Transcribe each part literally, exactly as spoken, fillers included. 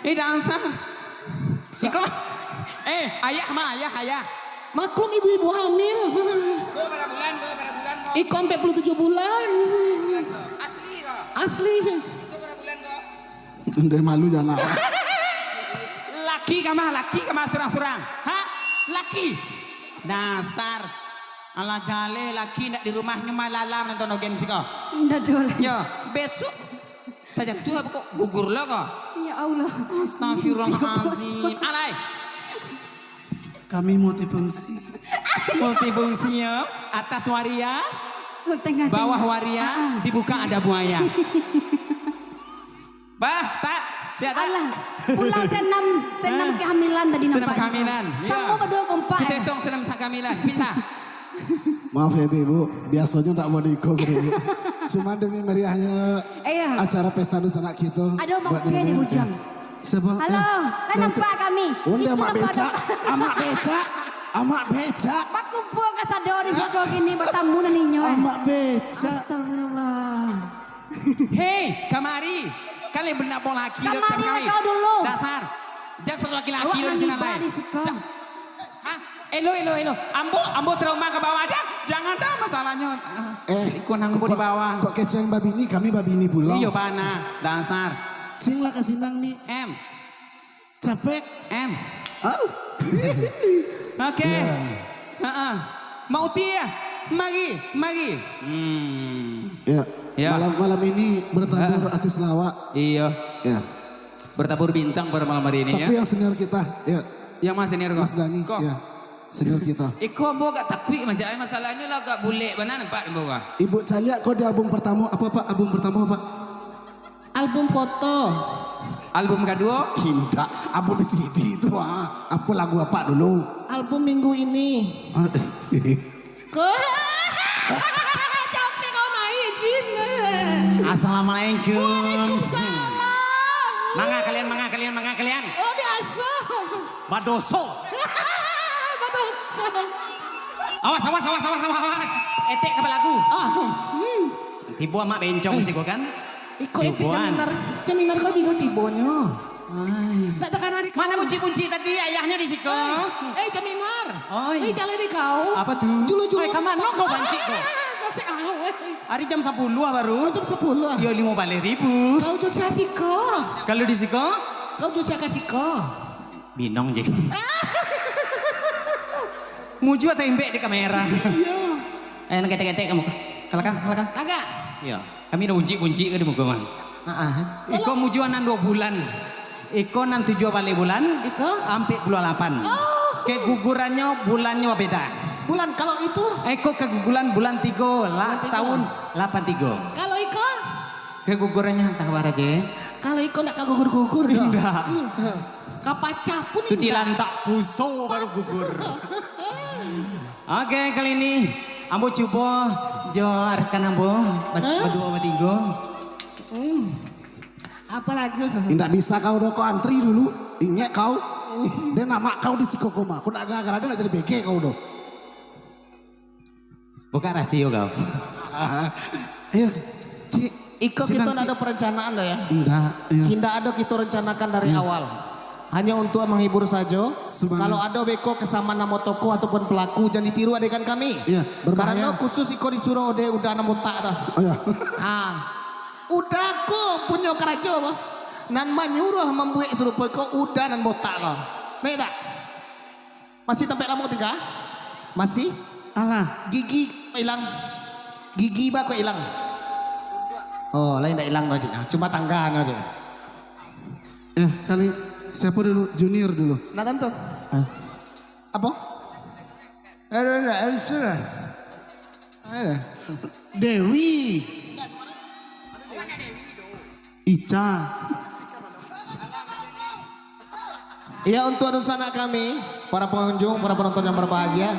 Eh, dansa. Iko. Eh, ayah mah, ayah, ayah. Maklum ibu-ibu hamil. Iko bara bulan, iko bara bulan, iko? Iko ampek puluah tujuah bulan. Asli ko? Asli. Iko bara bulan ko? Ndeh malu jana. Laki kah mah, laki kah mah surang-surang? Ha? Laki. Dasar. Alah jaleh laki ndak di rumahnyo malalam nonton ogen siko. Ndak doh lah. Yo, besok tajatuah kok gugur lo ko. Ya Allah. Astagfirullahalazim. Alai. Kami multifungsi. Multifungsi yo. Atas waria, tengah, bawah tengah. Waria, ah, ah, dibuka ada buaya. Bah, tak, siap tak? Alah, pulang senam, senam kehamilan tadi. Senam nampaknya. Kehamilan, iya. Samo baduo kompak. Kita hitung senam kehamilan. Pinta. Maaf ya, Ibu. Biasanya tak mau diikut, Ibu. Cuma demi meriahnya, iya, acara pesta di sanak kita. Ada buat makan, Ibu Jang. Siapa? Halo, eh, lah nampak kami. Onda itu amak nampak becak. Amak becak. Amak becak. Bakumpul ka sado di siko kini, batamu nan inyo, eh. Amak becak. Astagfirullah. Hei, kamari. Kalian benda bola laki. Kamari lah kau dulu. Dasar. Jangan satu laki-laki. Awak lo di sini, nang iba lai. Di siko. Sa-, hah? Elo, elo, elo. Ambo, ambo trauma ka bawah dah. Jangan dah masalahnya. Ah, eh, si iko nang ambo di bawah. Kok keceng babini, kami babini pulo. Iyo, bana. Dasar. Cing lah ka sinang ni. Em. Capek. Em. Au. Oke. Ya. Heeh. Mauti ya? Mari, mari. Hmm. Ya. Ya. Malam, malam ini bertabur artis lawak. Iya. Ya. Bertabur bintang pada malam hari ini, ya. Tapi yang senior kita, ya. Yang mana senior kau? Mas Dani, ya. Senior kita. Iko ambo agak takuik macam, eh, masalahnyo lah agak bulek bana nampak ambo, Pak. Ibu caliak kau di album pertama, apa, Pak? Album pertama, Pak? Album foto. Album kaduo? Indak, album C D tu, ah. Apa lagu apa dulu? Album minggu ini. Ah. Ko-, capek kau main, Jin. Assalamualaikum. Waalaikumsalam. Manga kalian, manga kalian, manga kalian. Oh, biasa. Badoso. Badoso. Awas, awas, awas, awas, awas, awas. Etek kapalo aku. Ah, hmm. Tibo amak bencong. Eh. Siko kan? Iko itu Jubuan. Caminar, caminar kau bilo tibonyo? Ai. Tak takana di kau. Mana buncik-buncik tadi, ayahnyo di siko? Eh, eh, caminar. Oi. Eh, jalan di kau. Apa tu? Julu-julu. Oi, ka mano kau bancik kau? Kasih awet. Hari jam sapuluah baru. Oh, jam sapuluah. Yo, limo baleh ribu. Kau jual sia siko? Kalau di siko? Kau jual sia ka siko? Binong je. Mujua tembek di kamera. Iya. Eh, nak ketek-ketek kamu. Kalakang, kalakang. Agak. Iya. Kami dah buncik-buncik ka di muko, Mang. Ah, ah. Iko mujua nan duo bulan. Iko nan tujuah baleh bulan. Iko? Ampek puluah lapan. Oh. Kegugurannyo bulannyo babeda. Bulan kalau itu? Iko keguguran bulan tigo, la-, bulan tigo. Tahun lapan tigo. Kalau iko? Kegugurannyo antah bara je. Kalau iko ndak ka gugur-gugur doh. Indak. Ka pacah pun indak. Dilantak puso baru gugur. Oke, kali ini ambo cubo jo rekan ambo, ba-, hah? Baduo, batigo. Hmm. Apa lagu? Indak bisa kau doh, kau antri dulu. Ingek kau. Den amak kau di siko koma. Kau nak gara-gara den nak jadi B G kau doh. Buka rasio kau. Ayo, Cik. Iko kito ndak ado perencanaan doh, ya? Ndak, iya. Indak ado kito rencanakan dari awal. Hanya untuk menghibur sajo. Semangat. Kalau ado beko kesamaan namo tokoh ataupun pelaku, jan ditiru adegan kami. Iya, berbahaya. Karano khusus iko disuruh oleh Uda nan botak tu. Oh, iya. Ah. Uda ko punyo karajo ko. Nan manyuruh mambuek sarupo iko Uda nan botak ko. Baik tak? Masih tampek lamo tingga? Masih? Alah. Gigi ilang. Gigi ba kok ilang? Oh, lain ndak ilang doh, Cik. Cuma tangga no, Cik. Eh, kali siapa dulu? Junior dulu. Nah, tantu. Ah. Apa? Aduh, aduh, aduh, sudah. Ayo. Dewi. Ica. Ya, untuk dunsanak kami, para pengunjung, para penonton yang berbahagia,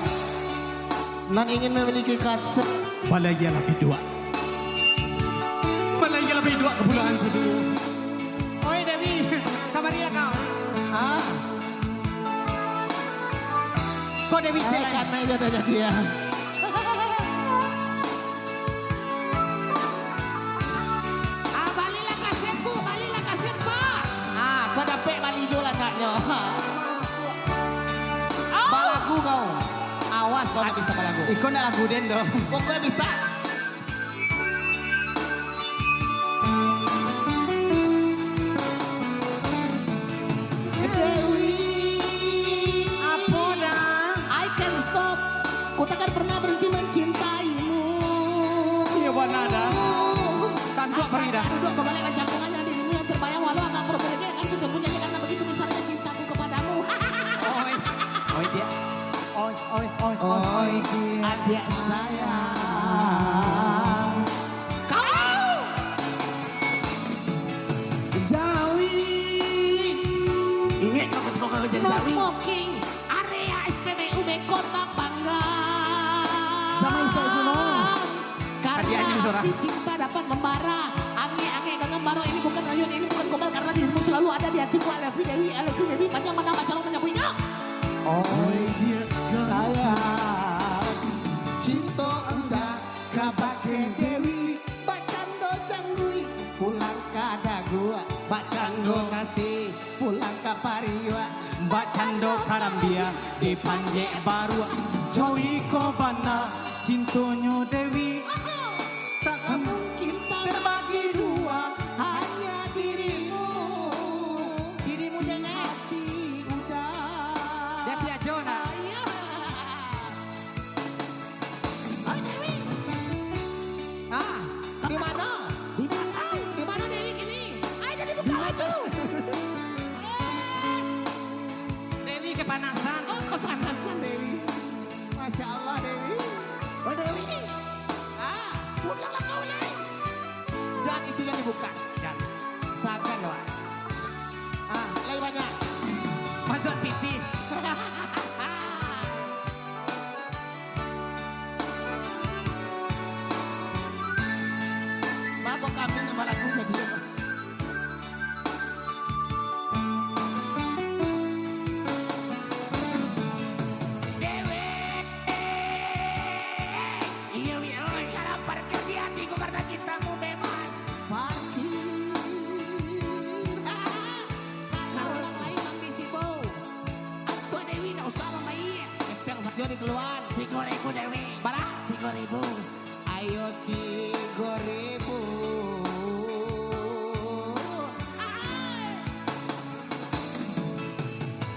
nan ingin memiliki kaset. Balai Ialah Biduak. Balai Ialah Biduak, Kepulauan Seribu. Oi, Dewi, kamarilah kau. Ah. Kau Dewi Selai. Karena itu ada jadi ya. Ah, balilah kasetku, balilah kaset, Pak. Ah, Dapek balido lah anaknyo. Ha. Au! Balagu kau. Awas kau nak bisa balagu. Iko nak lagu den doh. Pokoknya bisa. Dewi. Apo dah? I can stop. Ku takkan pernah berhenti mencintaimu. Iyo bana dah. Tantu Farida. Duduk berbalik dan jangkungan yang dirimu yang terbayang, walau agak berbeda, kan tetap punya karena begitu besarnya cintaku kepadamu. Oi. Oi, dia. Oi, oi, oi, oi, oi. Oi, dia sayang. Kau. Jawi. Ingat kau ketika kau kerja di No Jawi? Smoking. Area S P B U B Kota Bangga. Zaman Isa itu, no. Karena hati cinta dapat membara. Angek-angek genggam baru, ini bukan rayuan, ini bukan gombal, karena dirimu selalu ada di hatiku. I love you, Dewi, I love you, Dewi. Panjang mana pacar lo menyambutnya? Oi, dia sayang. Cinta udah kabake Dewi. Bak cando jangguik, pulang ka daguak. Bak cando nasi, pulang ka pariuak. Bak cando karambia, dipanjek baruak. Jo iko bana cintonyo Dewi. Takkan mungkin terbagi dua, hanya dirimu. Dirimu di hati udah. Di hati ajo nak. Ayo. Oi, Dewi. Ah, di mano? Di mano? Di mano Dewi kini? Ayo, jadi buka baju. Eh. Dewi kepanasan. Oh, kepanasan Dewi. Masya Allah, Dewi. Oh, Dewi. Ah, pulanglah kau, Dewi. Jan, itu jan dibuka. Jan. Sagan, wak. Ah, lai banyak. Masuk T V. Mabok kami ni malah aku jadi. Dewek. Iyo, iyo. Segala parkir di hatiku karena cintamu bebas. Parkir. Kalau orang lain mambisi bau. Antua Dewi ndak usah mambayia. Epeng sajo dikeluan. Tigo ribu Dewi. Bara? Tigo ribu. Ayo tigo ribu.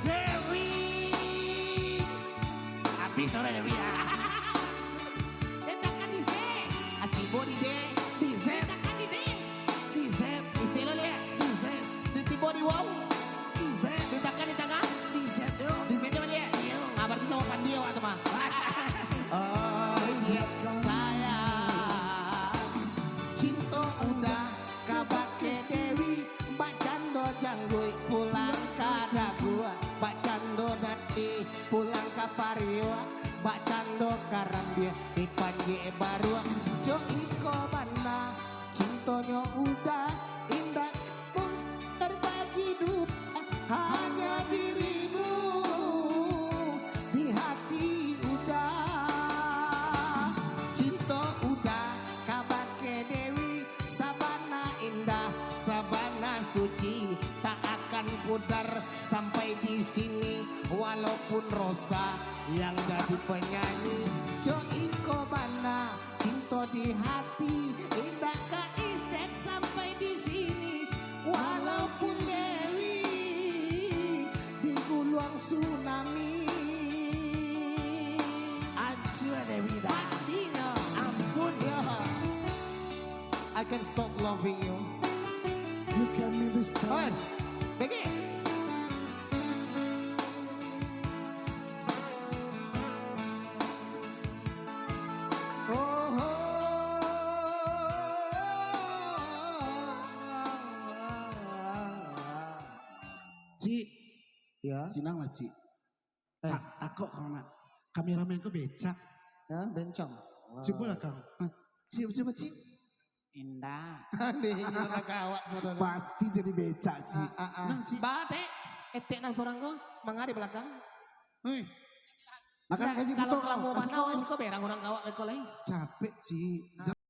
Dewi. Habis orang Dewi. Letakkan di se. Atibo di de. Di se. Letakkan di de. Di se. Di se lo liek. Di se. Di tibo di wau. Di se. Letakkan di tangah. Di se. Yo. Di se coba liek. Yo. Ah, berarti samo Pandi awak tu mah. Oh, iya. Sayang. Cinto udah kabake Dewi. Bak cando jangguik pulang ka daguak. Bak cando nasi pulang ka pariuak. Bak cando karambia dipanjek baruak. Jo iko bana cintonyo udah indak mung terbagi dua. Hanya dirimu di hati udah. Cinto udah kabake Dewi. Sabana indah, sabana suci, tak akan pudar sampai di sini. Walaupun rosa yang jadi penyanyi, jo iko bana cinto di hati, indak ka istek sampai di sini. Walaupun Dewi diguluang tsunami. Ancua Dewi dah. Ampun. Ya. I can stop loving you. You can be this time. Oi, Becky. Oh, oh. Cik. Ya. Sinan lah, Cik. Eh. Ta-, takok kau nak. Kameramen kau becak. Ya, bencong. Cubo lah kau. Hah? Cubo, cubo, Cik. Indak. Aneh, iya, nak awak, saudara. Pasti jadi becak, Cik. Ah, ah, ah. Nah, Cik. Ba, Tek. Etek nan sorang ko, manga di balakang. Hei. Makan gaji kalau buto kau. Kalau kamu mana, awak siko berang urang kawak beko lain. Capek, Cik. Nah.